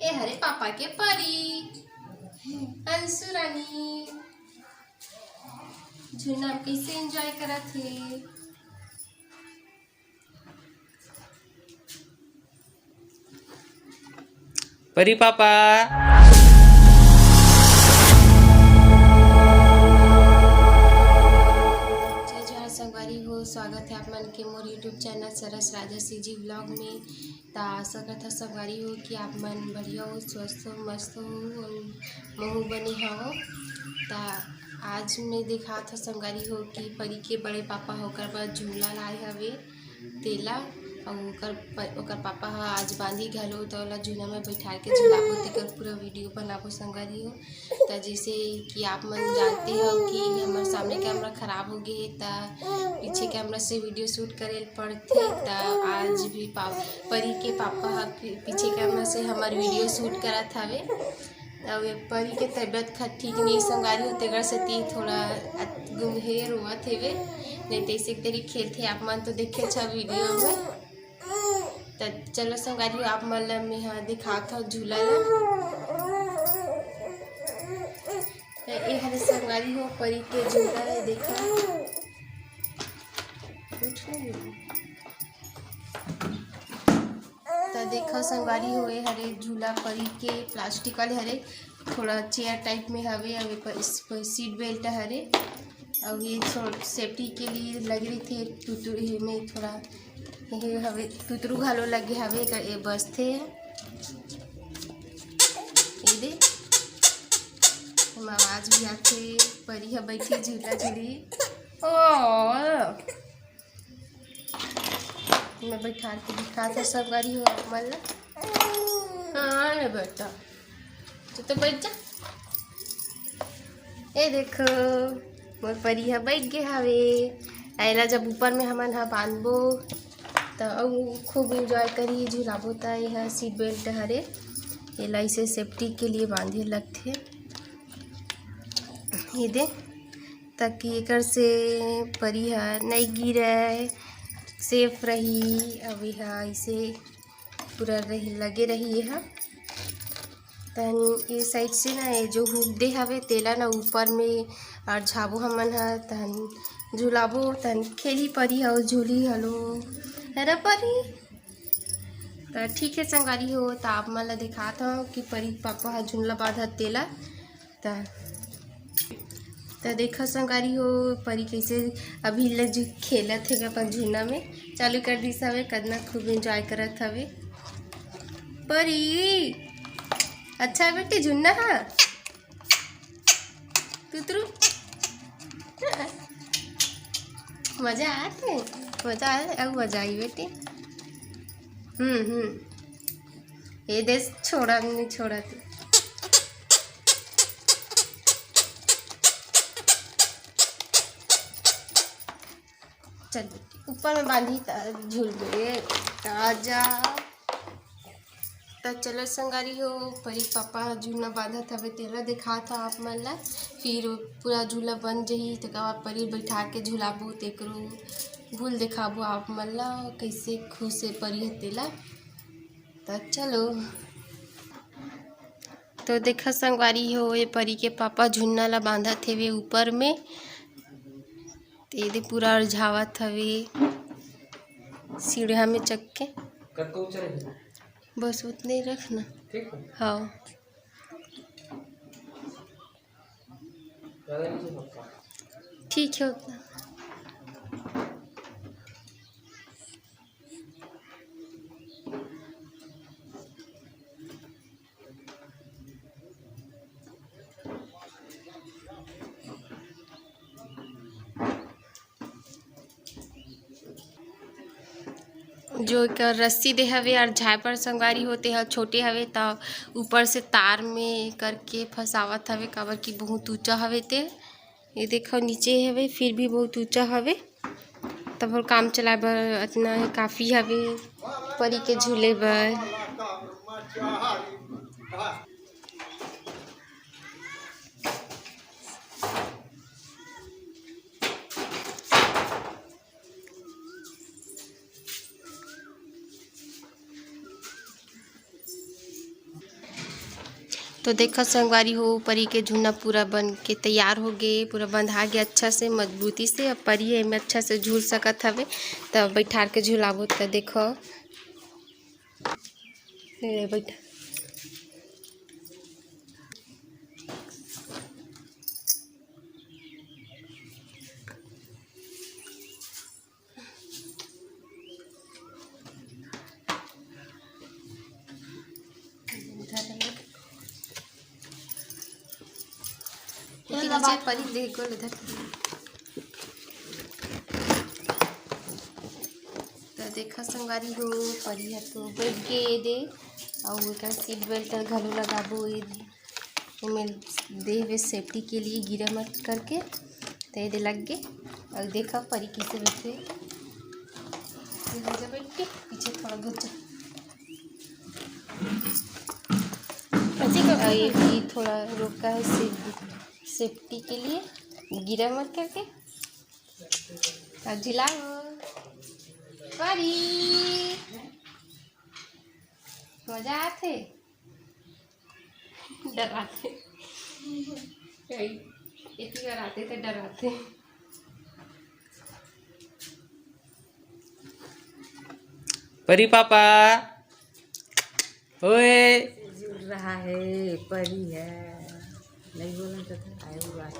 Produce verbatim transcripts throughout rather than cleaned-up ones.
ए हरे पापा के परी, अंशु रानी। झूलना में कैसे एंजॉय करत हे। परी पापा। जय जोहार संगवारी हो, स्वागत है आप मन के मोर YouTube चैनल सरस राजा सीजी व्लॉग में। त आशा करत हव संगवारी हो कि आप मन बढ़िया हो, स्वस्थ हो, मस्त हो, अउ महू बने हव। त आज मैं दिखात हव संगवारी हो कि परी के बड़े पापा ह ओकर बर झूला लाए हवे, तेला, अउ ओकर प-, ओकर पापा ह आज बांधी घलो, त ओला झूला में बैठा के झुलाबो, तेकर पूरा वीडियो बनाबो संगवारी हो। त जैसे कि आप मन जानते हो कि हमर सामने कैमरा खराब हो गए हे, त पीछे कैमरा से वीडियो शूट करे ल पड़थे। त आज भी पा-, परी के पापा ह पी-, पीछे कैमरा से हमर वीडियो शूट करत हवे। अब ये परी के तबीयत ख-, ठीक नहीं संगवारी हो, तेकर सेती थोड़ा अत-, गुमहे रोवत हेवे, नहीं तो ऐसे एक तरी खेलथे। आप मन तो देखे छ वीडियो में। त चलो संगवारी हो, आप मन ल मेंहा दिखात हव झूला ल। त ए हरे संगवारी हो परी के झूला हे, देखा। उठ नहीं। त देखा संगवारी हो, ए हरे झूला परी के प्लास्टिक वाले हरे, थोड़ा चेयर टाइप में हवे, अउ एकर इस पर सीट बेल्ट हरे, अउ ये थोड़ा सेफ्टी के लिए लगे रहिथे, तुतु-, एमे थोड़ा ये हवे, तुतरू घलो लगे हवे, एकर ए बसथे। ये दे, एमा आवाज भी आथे, परी ह बैठी झूला झूली। ओ, मैं बैठा के दिखात हव संगवारी हो आप मन ला। हाँ रे बेटा, तू तो बैठ जा। ए देखो, मोर परी ह बैठ गे हवे। एला जब ऊपर में हमन ह बांधबो, त अउ खूब एंजॉय करही, झुलाबो। त एह सीट बेल्ट हरे, एला इसे सेफ्टी के लिए बांधे लगथे। ये दे, ताकि एकर से परी ह नइ गिरय, सेफ रही। अब एहा अइसे पूरा रही, लगे रही एहा। तहन ये साइड से ना, ये जो हुक दे हवे, तेला ना ऊपर में अरझाबो हमन ह, तहन झुलाबो, तहन खेली परी ह, झूली हलो, है ना परी? त ठीक है संगवारी हो, त आप मन ल दिखात हव कि परी के पापा ह झुलना बांधत तेला। त, त देखा संगवारी हो, परी कैसे अभी ले जो खेलत हे अपन झुलना में, चालू कर दिस हवे, कतना खूब एंजॉय करत हवे। परी, अच्छा है बेटी झुलना ह, तुतरू, मजा आत हे, मजा आए, अब मजा आई बेटी। हम्म हम्म, ये दे छोड़ा नहीं छोड़ा तू। चल बेटी, ऊपर में बांधी त झूल गए। आजा। त चलो संगवारी हो, परी के पापा ह झूलना बांधत हवे, तेला दिखात हव आप मन ला। फिर पूरा झूला बन जही, तेकर बाद परी बैठा के झुलाबो, तेकरो घुल दिखाबो आप मन ला, कैसे खुश हे परी ह तेला। त चलो, तो देखा संगवारी हो, ये परी के पापा झुलना ला बांधत हेवे ऊपर में। ते दे पूरा अरझावत हवे सीढ़िया में चघ के। कतको ऊंचा रही। बस उतने रखना। ठीक है। हाँ। ज्यादा नीचे मत कर। ठीक है उतना। जो एकर रस्सी दे हवे अरझाए बर संगवारी हो, तेहा छोटे हवे, त ऊपर से तार में करके फंसावत हवे, काबर कि बहुत ऊंचा हवे ते। ये देखो नीचे हवे, फिर भी बहुत ऊंचा हवे, तब ओकर काम चलाए बर अतना काफी हवे परी के झूले बर। तो देखो संगवारी हो, परी के झुलना पूरा बन के तैयार हो गे, पूरा बंधा गे अच्छा से, मजबूती से। अब परी एमे अच्छा से झूल सकत हवे, त बैठार के झुलाबो। त देखो, ले बैठा। परी ले गोल धर। त देखा संगवारी हो, परी ह तो बैठ गे दे, अउ एकर सीट बेल्ट घलो लगाबो ए एमे दे हवे safety के लिए, गिरा मत करके। त ये दे लग गे। अउ देखा परी कैसे बैठे, ये हो जा बैठ के पीछे थोड़ा बहुत जा। अउ ये भी थोड़ा रोका है safety, safety के लिए, गिरा मत करके। अब झिलाओ परी, मजा आथे। डराथे। कई, एती बार आथे त डराथे। परी पापा, ओए। जुड़ रहा है, परी है। नहीं बोला तो था, आए हुआ है।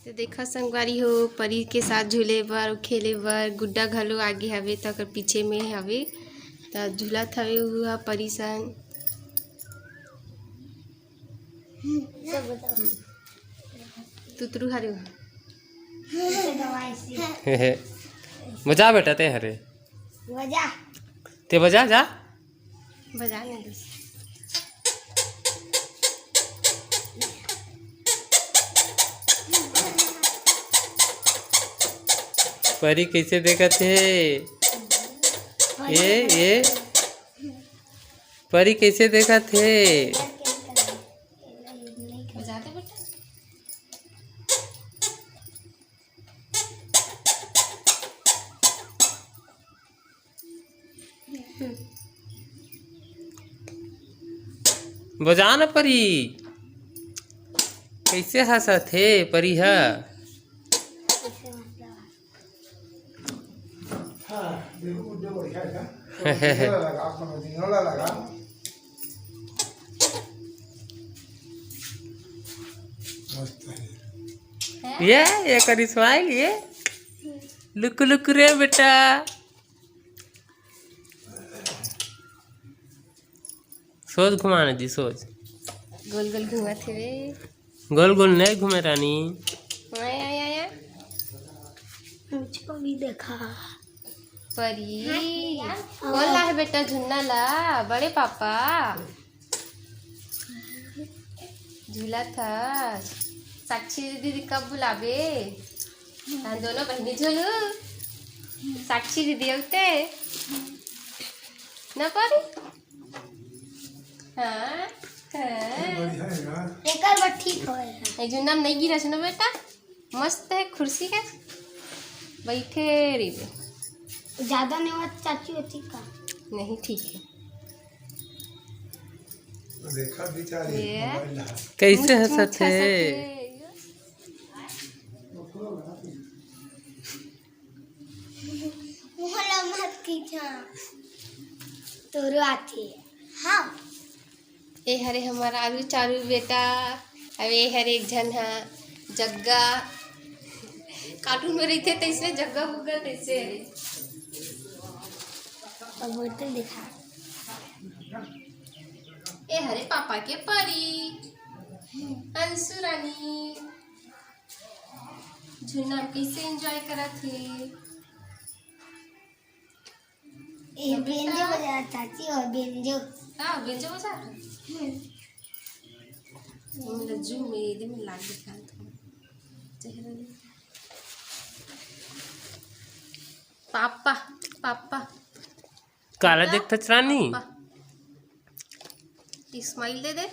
तो देखा संगवारी हो, परी के साथ झूले बर, खेले बर गुड्डा घलो आगे हवे, त ओकर पीछे में हवे, त झूलत हवे उहा परी संग। तुतरू हरे। बजा बेटा, ते हरे। बजा। ते बजा, जा। बजा नहीं दे। परी कैसे देखत हे? ए, ए। परी कैसे देखत हे? बजा दे बेटा। बजा न परी, कैसे हंसत हे परी ह? हाँ, देखो, गुड्डे बढ़िया है। Original लगा, अपन original लगा। मस्त है। ये, ये करी smile, ये। लुक, लुक रे बेटा। सोच घुमाने दी, सोच। गोल गोल घूमत हवे। गोल गोल नहीं घूमे रानी। आय, आय, आय, आय। मुझको भी देखा। परी। हाँ, भैया। कौन ला है बेटा झुलना ला? बड़े पापा। झूला था। साक्षी दीदी कब बुलाबे? हम दोनों बहनी झूलू। साक्षी दीदी अउते। ना परी? हाँ, हाँ। बढ़िया है यार। एकर बर ठीक होए है। ए जुन्ना में नहीं गिरा सुनो बेटा, मस्त है कुर्सी का, बैठे रहिबे। ज्यादा नहीं हुआ चाची होती का? नहीं, ठीक है। देखा बेचारी ये। Mobile ला। कैसे मुछ, हंसत मुछ है? हंसत है। मोला मत खींचा। तोरो आथे। हाँ। ए हरे हमर आलू चालू बेटा, अब ए हरे एक झन हा जग्गा, cartoon में रहिथे तइसने जग्गा बुग्गा तइसे हरे। अब बोलते दिखा। ए हरे पापा के परी, अंशु रानी। झुन्ना कइसे enjoy करत हे? ए, बेंजो बजा, चाची, और बेंजो। हाँ, बेंजो बजा। हम्म। ये मेरा zoom में, ये दे, मैं लाग दिखा दो। चेहरा नहीं। Papa, papa. काला पापा, देखत हस रानी? पापा। एक smile दे दे।